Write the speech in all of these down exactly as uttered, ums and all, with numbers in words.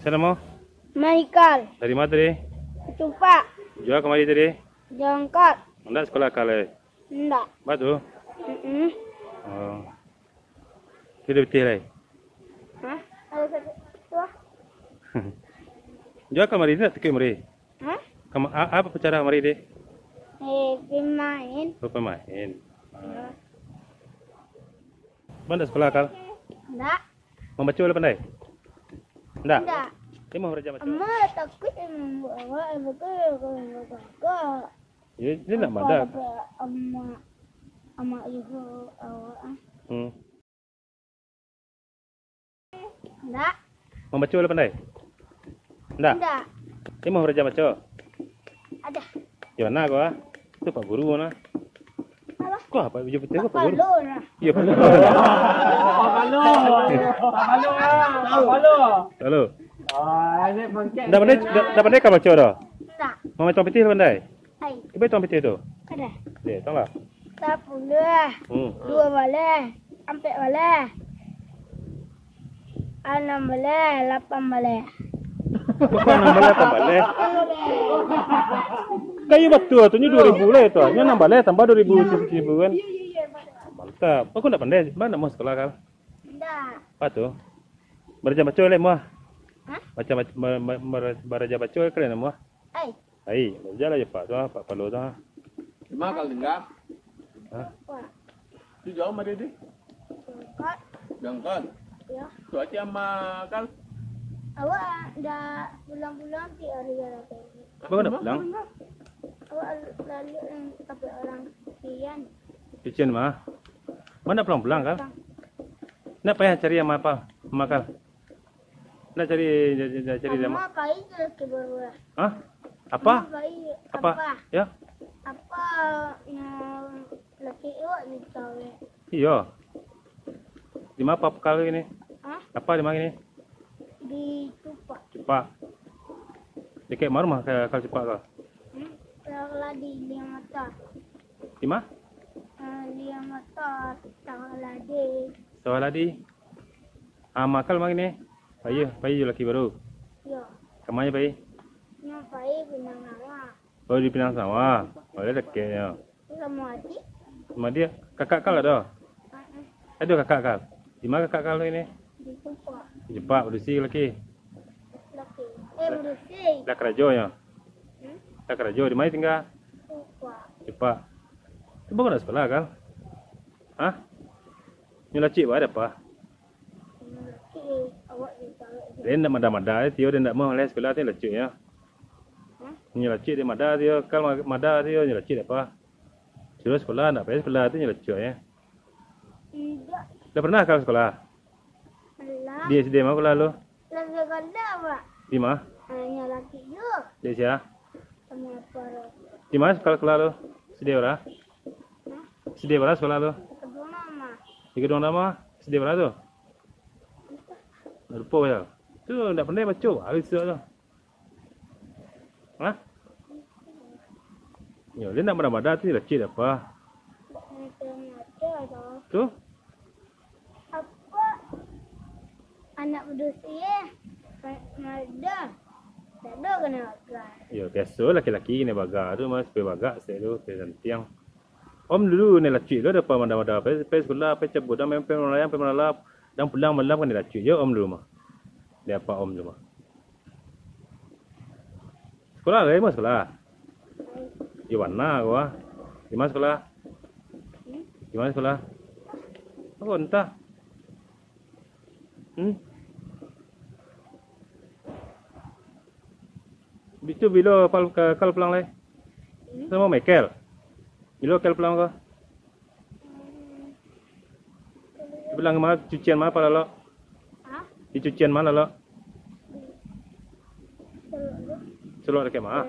Sia namo? Maikal. Dari ma tadi? Tumpak. Jua kamari tadi? Jangkat. Ndak sakolah Kal lai? Ndak. Ba tu? Mm-mm. Oh. Tu dah pitih lai? Hah? Ada satu. Tu ah. Jua kamari ndak tikek mari? Hah? Kama-, a-, apa acara mari dek? Eh, pemain. Oh, pemain. Ah. Ba ndak sakolah Kal? Ndak. Mambaco lah pandai? Ndak? Ndak. Lai mah baraja baco? Ama takuik mambuek awak, betul kalau kakak. Ya, dia nak madak. Ama, ama ibu awak ah. Hmm. Ndak. Mambaco lah pandai? Ndak? Ndak. Lai mah baraja baco? Ada. Di mana kau ah? Tu Pak Guru mana? Apa? Kau apa baju putih kau Pak Guru? Palo lah. Ya, Pak Guru. Palo. Palo. Palo. Palo. Ah, ini bangkit. Dah pandai, dah, dah pandai kau baco dah? Ndak. Mama tuang pitih lah pandai? Hai. Ibai tuang pitih tu? Ada. Deh, tanglah. Sapuluah. Hmm. Dua baleh. Ampek baleh. Anam baleh, lapan baleh. Bukan anam baleh, lapan baleh. Kayu batua tu, nyo dua ribu lah itu. Nyo anam baleh tambah dua ribu, tujuh ribu kan. Mantap. Aku ndak pandai. Ba ndak mau sakolah Kal? Ndak. Apa tu? Baraja baco lai muah. Hah? Baca, baca, ba-, ba-, bara-, baraja baco kalian muah. Ai. Ai, baraja lah je Pak tu, ah, Pak Palo tu, ah. Di ma Kal tingga? Hah? Wak. Tu jauah mari di? Jangkat. Jangkat. Ya. Tu aja ama Kal. Awak dah pulang-pulang ti hari ya. Baru dah pulang? Awak lalu yang tapi orang pian. Kicin mah. Mana pulang-pulang Kal? Pulang. Nak payah cari ama apa? Ama Kal. Nak cari, cari, cari, cari ama. Ama pai je laki baru lah. Hah? Apa? Ama pai, apa? Apa? Ya? Apa yang laki awak ni tahu ya? Iyo. Di ma apa Kal ni? Hah? Apa di ma ni? Di Cupak. Cupak. Dekat ma rumah Kal, Kal Cupak tu? Hmm? Kalau di Liang Mata. Di ma? Eh, Liang Mata, Sawah Ladi. Sawah Ladi. Ah, ama Kal ma ni? Pai, pai jo laki baru. Yo. Ka ma nyo pai? Nyo pai Pinang Sawah. Oh, di Pinang Sawah. Oh, lah dakek nyo. Samo adik. Samo adik? Kakak Kal ado? Heeh. Ado kakak Kal? Di ma kakak Kal ni? Di Cupak. Di Cupak, badusi laki? Laki. Eh, badusi. Lah karajo nyo? Hmm? Lah karajo, di ma tingga? Cupak. Cupak. Tu baru nak sakolah Kal? Hah? Nyo lacik ba ado apa? Den ndak mada-mada, tio den ndak mau lai sakolah tu nyo lacik nyo. Nyo lacik den mada tio, Kal ma-, mada tio nyo lacik dek apa? Suruah sakolah, ndak payah sakolah tu nyo lacik nyo. Indak. Lah pernah Kal sakolah? Pernah. Di S D ma sakolah lu? Lah sakolah, Pak. Di ma? Nyo lacik tu. Dek sia? Sama apa? Di ma sakolah, sakolah lu? S D bara? Hah? S D bara sakolah lu? Di Kedung Dama. Di Kedung Dama? S D bara tu? Lupo yo. Tu ndak pandai baco, habis tu. Hah? Yo, dia ndak mada-mada tu lah cik apa? Ndak mada-mada dah. Tu? Apa? Anak badusi eh. Mada. Dak ado kena baga. Yo, biaso laki-laki kena baga tu mah, supaya bagak sek tu, supaya santiang. Om dulu ni lacik tu, dapa mada-mada, pai, pai sakolah, pai cabut, pai, pai malayang, pai malala, dan pulang malam kan lacik je om dulu mah. Di apa om tu mah? Sakolah lai mah sakolah. Di mana ko ah? Di mana sakolah? Di mana sakolah? Oh, entah. Hmm? Itu bilo Kal, Kal pulang lai? Samo Michael. Bilo Kal pulang ko? Pulang ma, cucian ma pa lalok? Hah? Di cucian ma lalok? Salok dakek ma?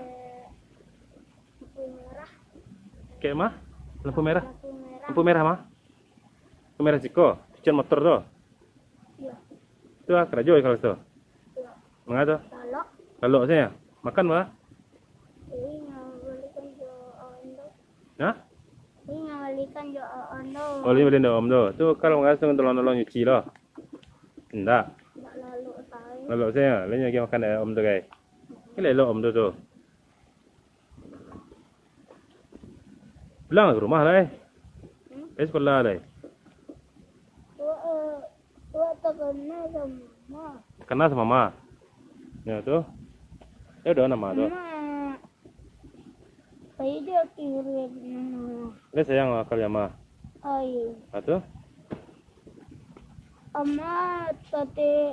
Lampu merah. Dakek ma? Lampu merah? Lampu merah. Lampu merah ma? Lampu merah siko, cucian motor tu. Iyo. Tu lah karajo kalau tu. Manga tu? Lalok. Lalok sajo. Makan ba? Jadi, ngambalikan jo om tu. Hah? Jadi, ngambalikan jo om tu. Oh, balikan jo om tu. Tu kalau manga tu tolong-tolong nyuci lo. Indak. Indak lalok sae. Lalok sae, lain lagi makan om tu, gai. Ini elok om tu tu. Pulang ka rumah lai. Hmm? Pai sekolah lai. Wak, eh, wak takana sama mama. Takana sama mama. Ya tu. Ya udah nama tu. Mama. Pai dia kiri nama. Dia sayang akal ya mah. Ayo. Ha tu. Ama tadi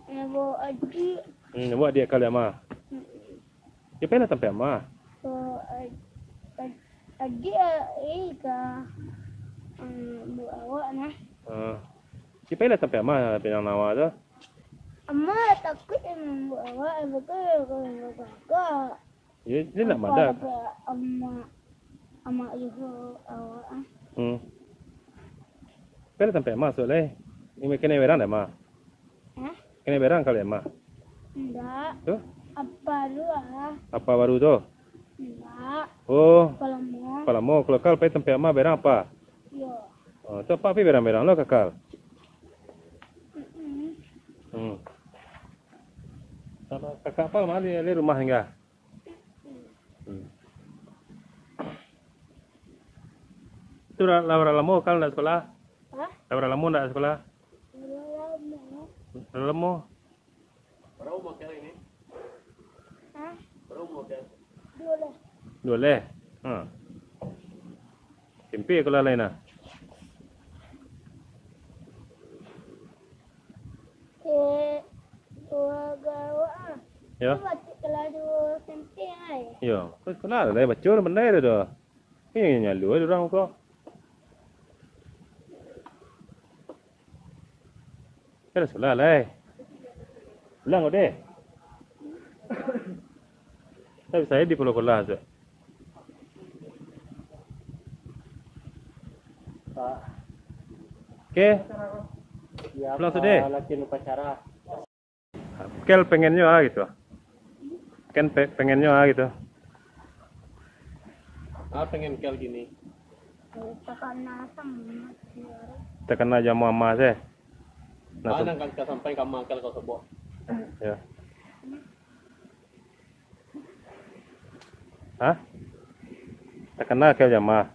nebo adik. Hmm, nebo adik akal ya mah. Hmm. Yo, pailah tampek ama. Oh, ad-, ad-, adik, eh, ka, hmm, buek awak nah. Ah. Yo, pailah tampek ama, pinang nawa tu. Ama takuik mambuek awak, betul kalau gagak. Yo, dia nak madak. Ama, ama juo awak ah. Hmm. Pailah tampek ama, suak lai. Ini kena berang dah, ma. Hah? Kena berang kali ama. Indak. Tu? Apa lu ah? Apa baru tu? Indak. Oh. Apa lamo? Apa lamo? Kalau kal pai tampek ama berang apa? Yo. Oh, tu apa pai berang-berang lo kakal? Mm-mm. Hmm. Sama kakak apa mah di, di rumah tinggal? Hmm. Tu lah, lah bara lamo kal ndak sekolah? Hah? Lah bara lamo ndak sekolah? Bara lamo. Bara lamo? Bara umua kal kini? Hah? Bara umua kal? Duo baleh. Duo baleh? Ha. Simpi sekolah lai nah. Eh, dua gawak ah. Yo. Tu batik kelas duo simpi ai. Yo, sekolah lai baco pandai dah tu. Ini nyalu ai urang ko. Kan sekolah lai. Pulang ko deh. Tapi sayo di Pulau Kolah tu. Oke. Pulang sudah. Laki lupa cara. Kel pengennyo ah gitu. Ken pe-, pengennyo ah gitu. Ah, pengen Kel gini. Takana sama. Takana jo ama seh. Nah, ah, tu nan ka sampai ka ama Kel kau sebut. Ya. Hah? Takana Kel jo ama.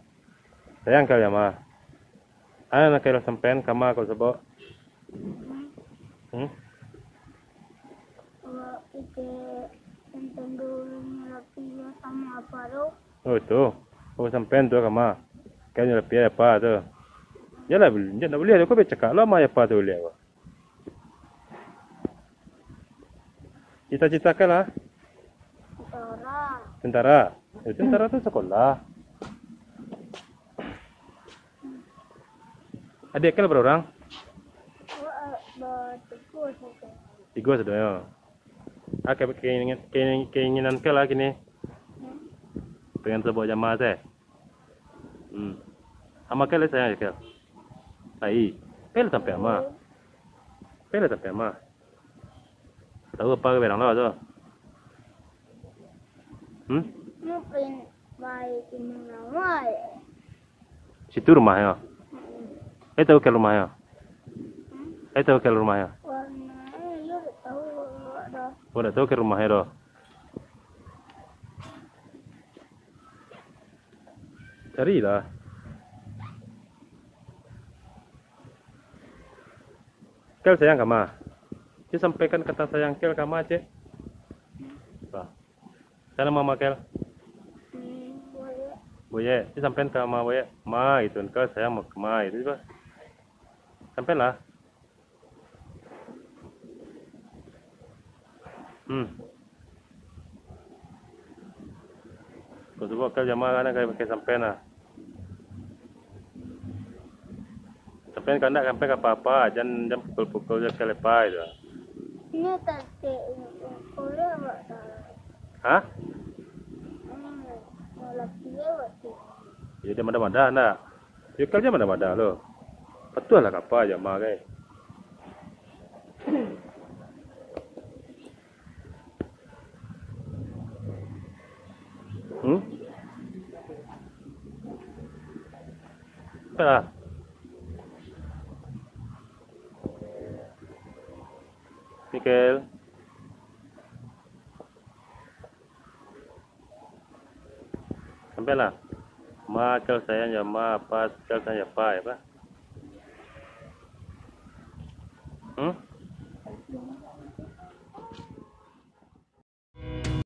Sayang Kel jo ama. Ado nan ka sampaian ka ama kau sabab. Hmm? Awak iko tantang dulu nyo lapia sama apa tu? Oh, itu. Oh, sampaian tu ka ama. Kel nyo lapia apa tu? Yalah, ndak buliah tu, kau bacakak lo ama apa tu buliah ko. Cita-cita Kel lah? Tentara. Tentara? Eh, tentara tu sekolah. Adik Kel bara urang? Ba-, ba-, tigo sajo. Tigo sadonyo. Ah, ke-, keinginan, keinginan Kel lah kini. Hmm. Pengen sabuik jamaah teh. Hmm. Ama Kel sayang jo Kel. Ai, Kel tampek ama. Kel tampek ama. Tahu apa ka berang lo tu? Hmm? Mungkin baik ini nama ya. Situ rumahnyo. Hmm. Eh, tahu Kel rumahnyo? Hmm? Eh, tahu Kel rumahnyo? Warna, eh, yo tahu dah. Oh, dak tahu Kel rumahnyo doh. Carilah. Kel sayang ka ama. Cik sampaikan kata sayang Kel ka ama, Cik. Bah. Salam ama Kel. Boyek. Cik sampaikan ka ama Boyek. Ma, itu Kel sayang ka ama itu, bah. Sampaikanlah. Hmm. Kau tu buat Kel jamaah kan, Kel pakai sampaian lah. Sampaian kau ndak sampai ka apa-apa, jan, jan pukul-pukul je Kel lepai tu. Ini tadi, kuliah buat salah. Hah? Hmm, kalau dia buat tu. Ya, dia madah-madah ndak? Ya, Kel je madah-madah lo. Patuahlah ka apa jamaah, Kel. Hmm? Apo lah? Mikel. Sampai lah. Ma kau sayang ya ma, apa kau sayang ya apa, ya apa? Hmm?